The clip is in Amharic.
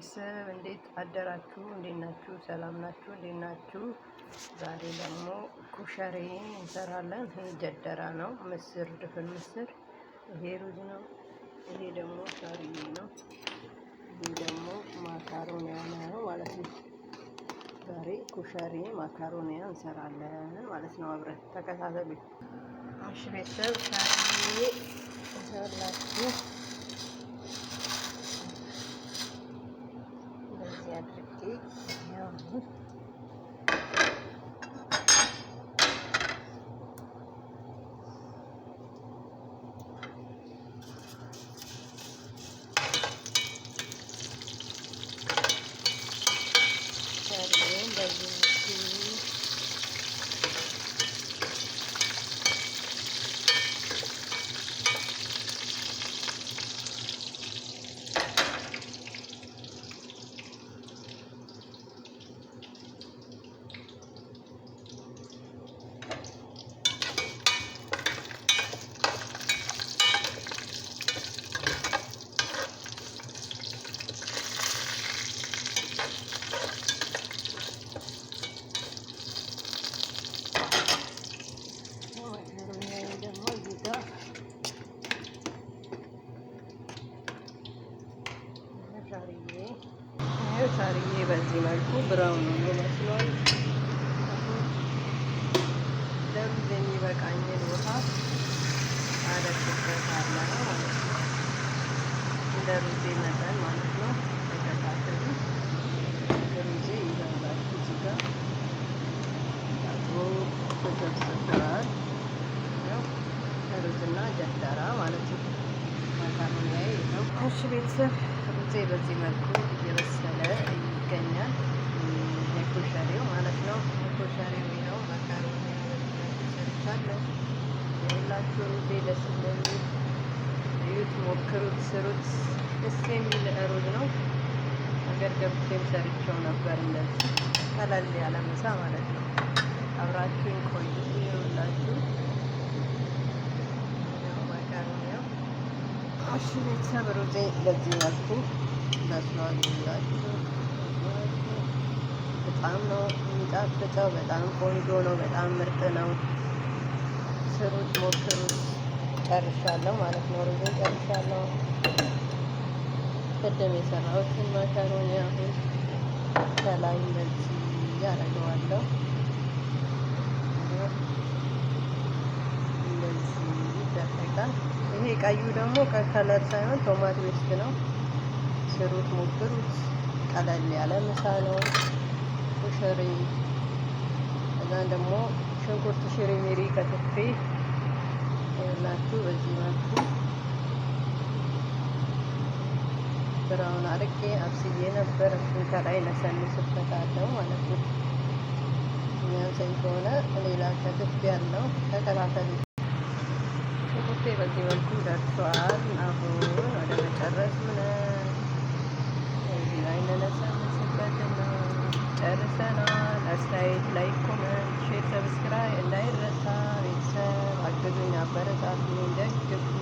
ቤተሰብ፣ እንዴት አደራችሁ? እንዴት ናችሁ? ሰላም ናችሁ? እንዴት ናችሁ? ዛሬ ደግሞ ኩሸሬ እንሰራለን። ይሄ ጀደራ ነው፣ ምስር፣ ድፍን ምስር። ይሄ ሩዝ ነው። ይሄ ደግሞ ሻርዬ ነው። ይሄ ደግሞ ማካሮኒያ ነው ማለት ነው። ዛሬ ኩሸሬ ማካሮኒያ እንሰራለን ማለት ነው። አብረን ተከታተሉ። እሺ ቤተሰብ፣ ሻርዬ እንሰራላችሁ። እንደዚህ አድርጌ ያው ሻርዬን በዚህ መልኩ ደግሞ እዚህ ጋር ሻርዬ ሻርዬ በዚህ መልኩ brown ሆኖ በስሏል። ለሩዝ የሚበቃኝን ውሃ አደርግበታለሁ ማለት ነው። እንደ ሩዜ መጠን ማለት ነው። ተከታተሉ። ሩዜ ይዘውላችሁ እዚህ ጋር ታጥቦ ተዘፍዝፏል። ያው ሩዝና ጀደራ ማለት ነው። ማካሮኒያዬ ይኸው። እሺ ቤተሰብ፣ ሩዜ በዚህ መልኩ እየበሰለ ይገኛል። የኮሸሬው ማለት ነው። የኮሸሬው ይኸው ማካሮኒያ በዚህ መልኩ ሰርቻለሁ። ይኸውላችሁ ሩዜ ደስ እንደሚል እዩት፣ ሞክሩት፣ ስሩት። ደስ የሚል ሩዝ ነው። ሀገር ገብቼም ሰርቼው ነበር። እንደዚህ ቀለል ያለ ምሳ ማለት ነው። አብራችሁኝ ቆዩ። ይኸውላችሁ ማካሮኒያው። እሺ ቤተሰብ፣ ሩዜ በዚህ መልኩ በስሏል። ይኸውላችሁ በጣም ነው የሚጣፍጠው። በጣም ቆንጆ ነው። በጣም ምርጥ ነው። ስሩት፣ ሞክሩት። ጨርሻለሁ ማለት ነው። ሩዙን ጨርሻለሁ። ቅድም የሰራሁትን ማካሮኒ አሁን ከላይ እንደዚህ ያደርገዋለሁ። እንደዚህ ይደረጋል። ይሄ ቀዩ ደግሞ ከ color ሳይሆን tomato paste ነው። ስሩት፣ ሞክሩት። ቀለል ያለ ምሳ ነው። ኩሸሬ ከዛ ደግሞ ሽንኩርት ሽሪ ሚሪ ከትፌ ይኸውላችሁ በዚህ መልኩ brown አርጌ አብስዬ ነበር። እሱን ከላይ ነሰንስበታለሁ ማለት ነው። የሚያንሰኝ ከሆነ ሌላ ከትፍ ያለው። ተከታተሉ። ሽንኩርቴ በዚህ መልኩ ደርሷል። አሁን ወደ መጨረሱ ነው። እዚህ ላይ እንነሰንስበትና ጨርሰናል። አስተያየት፣ like፣ comment፣ share፣ subscribe እንዳይረሳ። ቤተሰብ አግዙኝ፣ አበረታቱኝ፣ ደግፉኝ።